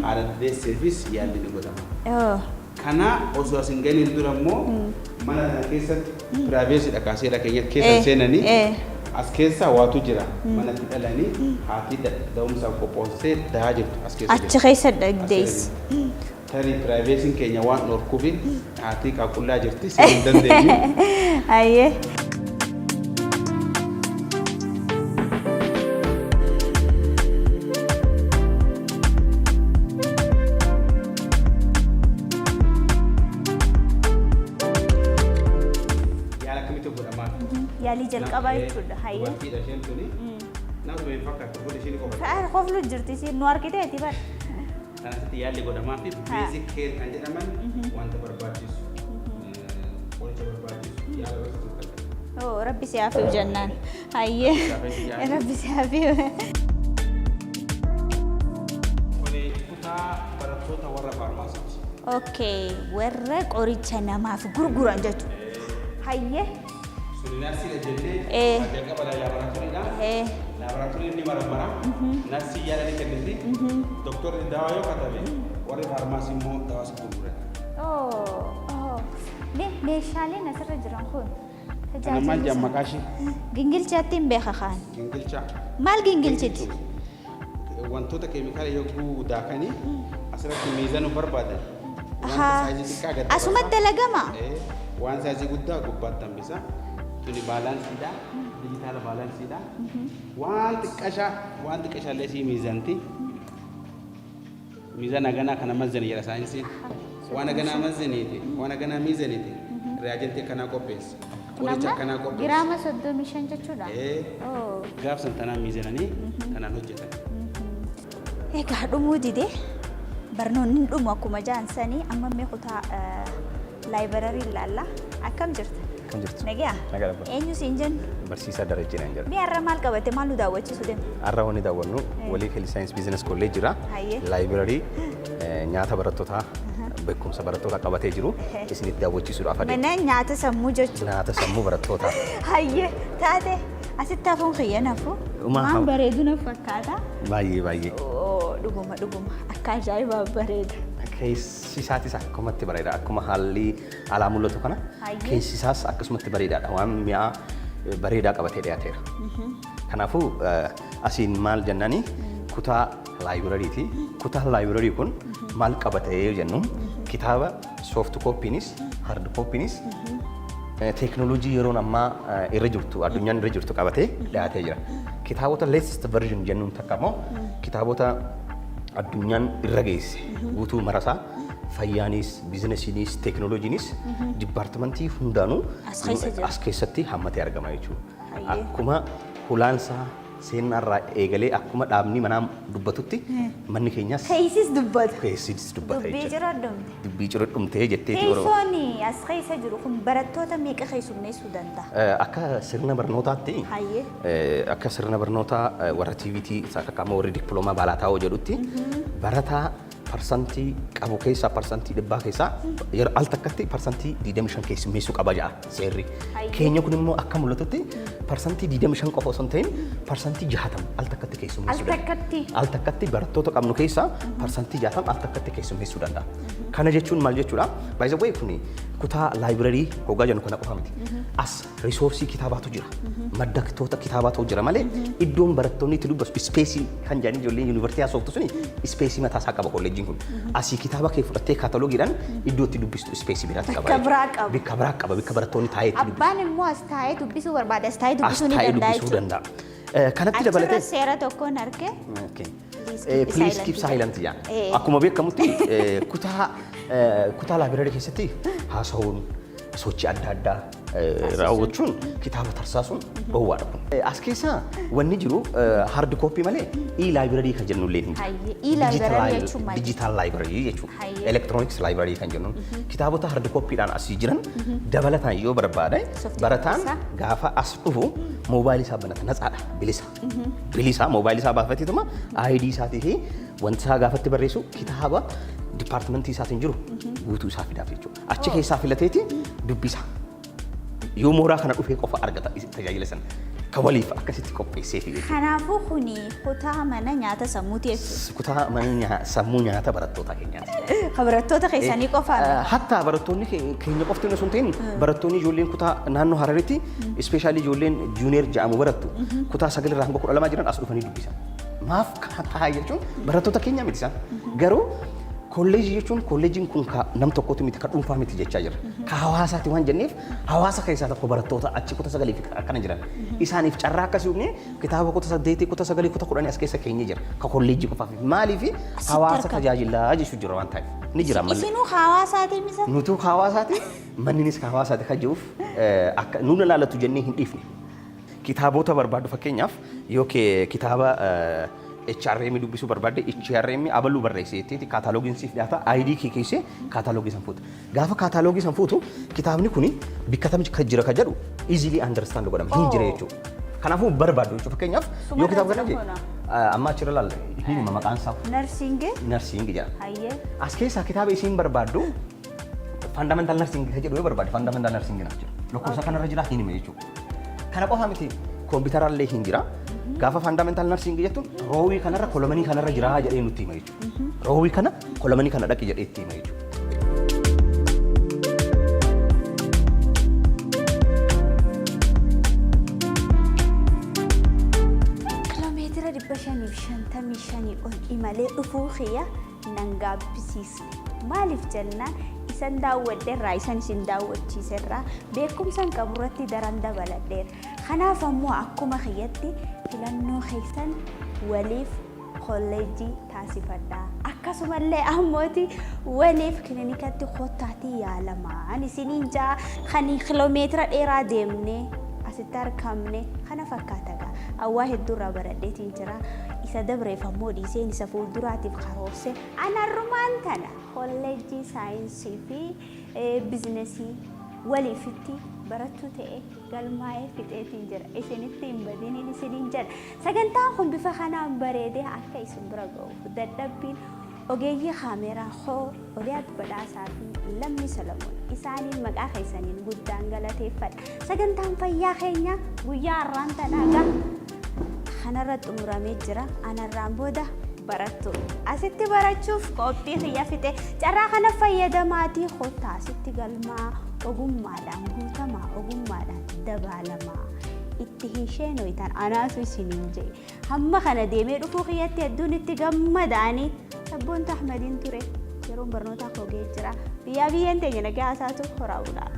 haadha deesseefis yaalli ni godhama. Kana osoo as hin galiin dura immoo mana kana keessatti privacy dha kaasee dha keenya keessa hin seenanii as keessa waatu jira manatti dhalanii haati da'umsaaf qophoofsee dahaa jirtu as keessa Achi jirti. keessa As keessa deessi. jirti. Tarii privacy'n keenya waan dhorkuufi haati qaaqullaa jirti seenuu hin dandeenyu. Hayyee. Yaala akkamitti godhamaa? Yaalii jalqabaa jechuudha. Hayyee. Dubartiidha isheen tuni. Nama hin fakkaattu fuula ishee ni qofa. Ta'an koflu jirti isiin nu argiteeti bar. Kan asitti yaalli godhamaa fi basic care kan jedhaman wanta barbaachisu qoricha barbaachisu yaala barbaachisu kan Oh, rabbi si hafiu jennaan. Hayyee. Rabbi si hafiu. Kuni kutaa barattoota warra faarmaasiiti. Okay, warra qoricha namaaf gurguran jechuudha. Hayyee. Suni narsiidha jennee jalqaba laaboraatooriidha. Laaboraatooriin ni maramara. Narsii yaala ni kenniti. Doktorri dawaa yoo katabe warri faarmaasii immoo dawaa si gurguran. Oh, oh. Mee meeshaaleen asirra jiran kun Kana maal tajaajilli jedhan isaa? maqaa ishee? Gingilchaatti hin beeka kaan. Gingilchaa. Maal gingilchiti? Wantoota keemikaala yogguu daakanii asirratti miizanuu barbaadan. Wanta saayizii xiqqaa gad Asumatti dabarsa. dalagama? Waan saayizii guddaa gubbaatti hambisa. Tuni baalaansiidha. Dijitaala baalaansiidha. Waan xiqqashaa waan xiqqashaa illee sii miizanti. Miizana haganaa kana mazzani jedha saayinsiin. Waan haganaa mazzaniiti. Waan haganaa miizaniiti. Reagentii akkanaa qopheessa. Kun Qoricha amma akkanaa qopheessa. giraama 35 jechuudha. Ee. Gaafsan tanaan miizananii tanaan hojjetan. Egaa dhumuu dide barnoonni hin dhumu akkuma jaan sanii amma mee kutaa laayibararii ilaalla. Akkam jirta? Akkam jirtu? Nagaa? Nagaa dhabba. Eenyu siin jennu? Barsiisaa Darajjee naan jedha. Mee har'a maal qabate maal nu daawwachiisu deema? Har'a wanni daawwannu Waliif Health Science Business College jira. Hayyee. Laayibrarii nyaata barattootaa beekumsa barattootaa qabatee jiru isinitti daawwachiisuudhaaf adeema. Mana nyaata sammuu jechuudha. Nyaata sammuu barattootaa. Hayyee taate asitti hafuun kiyya nafu. Waan bareedu na fakkaata. Baay'ee baay'ee. Oo dhuguma dhuguma akka ajaa'ibaa bareeda. Keessi isaatis akkumatti bareeda. Akkuma haalli alaa mul'atu kana keessi isaas akkasumatti bareedaadha. Waan mi'aa bareedaa qabatee dhiyaateera. Kanaafuu asiin maal jennaani kutaa laayibirariiti. Kutaan laayibirarii kun maal qabata yoo jennu kitaaba soofti kooppiinis hard kooppiinis teeknooloojii yeroon ammaa irra jirtu addunyaan irra jirtu qabatee dhiyaatee jira. Kitaabota latest version jennuun takka immoo kitaabota addunyaan irra geesse guutuu marasaa fayyaanis, biizinesiinis, teeknooloojiinis dipaartimentii hundaanuu As keessa jira. as keessatti hammatee argama jechuudha. Akkuma hulaansaa seennaarraa eegalee akkuma dhaabni manaa dubbatutti manni keenyas Keessis dubbata. keessis dubbata Dubbii jechuudha. jira dhumte. Dubbii cira dhumtee jetteeti Oromoo. Teessoon as keessa jiru kun barattoota meeqa keessummeessuu danda'a? Akka sirna barnootaatti akka sirna barnootaa warra TVT isa akka amma warri dippiloomaa baalaataa'oo jedhutti barataa Parsantii qabu keessaa, 100% keessaa yeroo al takkatti 25% keessummeessuu qaba ja'a seerri. Keenya kun immoo akka mul'atutti 25% qofa osoo hin ta'in 60% al takkatti keessummeessuu Al takkatti? Al takkatti barattoota qabnu keessaa 60% al takkatti keessummeessuu danda'a. Kana jechuun maal jechuudha? By the way, kuni kutaa library hoggaa jennu kana qofa miti. As resource kitaabaatu jira. Maddaktoota kitaabaatu jira malee iddoon barattoonni itti dubbasu space kan jedhanii ijoolleen yuunivarsiitii haasoftu suni space mataa isaa qaba kolleejjiin kun. Asii kitaaba kee fudhattee kaatalogiidhaan iddoo itti dubbistu space biraatti qaba. Bakka biraa qaba. Bakka biraa qaba, bakka barattoonni taa'ee itti dubbisu. Abbaan immoo as taa'ee dubbisuu barbaade as taa'ee As dubbisuu ni taa'ee danda'a dubbisuu jechuudha. danda'a. Kanatti dabalatee Achirra seera tokkoon arge. Okay. Please keep Please silent keep silent jedha. Akkuma beekamutti kutaa library keessatti haasa'uun, sochii adda addaa raawwachuun, kitaaba tarsaasuun dhoowwaadha kun. As keessa wanni jiru hard copy malee e-library kan jennu illee hin jiru. Hayyee. E-library jechuun maal? Digital library jechuudha. Hayyee. Electronics library kan jennuun kitaabota hard copyidhaan asii jiran dabalataan yoo barbaade Soft barataan isaa. gaafa as dhufu moobaayilii isaa banata, natsaadha, bilisa. Bilisa moobaayilii isaa baafateetuma ID isaatii fi wanti isaa gaafatti barreessu kitaaba dipaartimentii isaatiin jiru guutuu isaa fidaaf jechuudha. Achi keessaa filateeti dubbisa. Yoo mooraa kana dhufee qofa argata tajaajila sana. Ka waliif akkasitti qopheesseefi jechuudha. Kanaafuu kuni kutaa mana nyaata sammuuti jechuudha. Kutaa mana sammuu nyaata barattoota keenyaati. Kan barattoota keessanii qofaa. Hatta barattoonni keenya qofti osoo hin ta'in barattoonni ijoolleen kutaa naannoo Hararitti, especially ijoolleen junior jedhamu barattu, kutaa 9 irraa hanga 12 jiran as dhufanii dubbisan. Maaf kana taa'aa jechuun barattoota keenya miti isaan. Garuu kolleejii jechuun kolleejiin kun ka nam tokkotu miti, ka dhuunfaa miti jechaa jira. Ka hawaasaati waan jenneef hawaasa keessaa tokko barattoota achi kutaa 9 fi akkana jiran. Isaaniif carraa akkasii uumnee kitaaba kutaa 8, kutaa 9, kutaa 10 as keessa keenyee jira. Ka kolleejii qofaaf. Maaliif? Hawaasa argama. Tajaajilaa jechuu jira waan ta'eef. Ni jira ammallee. Isinuu hawaasaatii misa? Nutuu hawaasaati, manninis hawaasaati kan jiruuf akka nuun ilaalatu jennee hin dhiifne. Kitaabota barbaaddu, fakkeenyaaf yoo kitaaba HRM dubbisuu barbaadde, HRM abaluu barreesse jetteeti kaataaloogiin siif dhiyaata, ID kee keessee kaataaloogii san fuuta. Gaafa kaataaloogii san fuutu kitaabni kuni bikka tam kan jira kan jedhu easily understand godhama, hin jira jechuudha. Kanaafuu barbaaddu jechuudha, fakkeenyaaf yoo kitaaba kana jee amma achirra laalla, hinuma maqaan isaa Nursing. Nursing jedha. Hayyee. As keessaa kitaaba isiin barbaaddu fundamental nursing kan jedhu yoo barbaadde, fundamental nursing naaf jira. Lakkoofsa kanarra jira, hin hime jechuudha. Kana qofa miti, kompiitarallee hin jira. Gaafa fundamental nursing jettuun row kanarra, column kanarra jira jedhee nutti hima jechuudha. Row kana, column kana dhaqi jedhee itti hima jechuudha. Kiloomeetira 555 ol imalee dhufuu kiyya nan gaabbisiisne. Maaliif jennaan isan daawwadheerraa, isan isin daawwachiiserraa beekumsa hin qabu irratti daran dabaladheera. Kanaaf ammoo akkuma kiyyatti filannoo keessan waliif kolleejjii taasifadha. Akkasumallee ammooti waliif kilinikatti kottaatii yaalamaan isiniin jaa, kan kiloomeetira dheeraa deemnee asitti argamne kana fakkaata gaa. Awwaa hedduurraa baradheetiin jira. Isa dabreef ammoo dhiiseen isa fuulduraatiif karoorse anarrumaan tana kolleejjii saayinsii fi bizinesii waliifitti barattuu ta'e galmaa'ee fixeetiin jira. Isinitti hin badiniin isiniin jedha. Sagantaan kun bifa kanaan bareedee akka isin bira ga'uuf dadhabbiin ogeeyyii kaameeraa koo Oliyaat Badhaasaa fi Lammii Solomoon isaaniin maqaa keessaniin guddaan galateeffadha. Sagantaan fayyaa keenya guyyaa har'aan tanaa gaa kanarra xumuramee jira. Anarraan booda barattu. Asitti barachuuf qophii kiyya fixe. Carraa kana fayyadamaatii kottaa asitti galmaa, ogummaadhaan guutamaa, ogummaadhaan dabaalamaa. Itti hin sheenoytan anaatu isiniin jedhe. Hamma kana deemee dhufuu kiyyatti hedduun itti gammadaanii sabboontu Ahmadiin ture. Yeroon barnootaa koo ga'ee jira. Biyyaa biyyeen teenya nagaa haasaatu, horaa bulaa.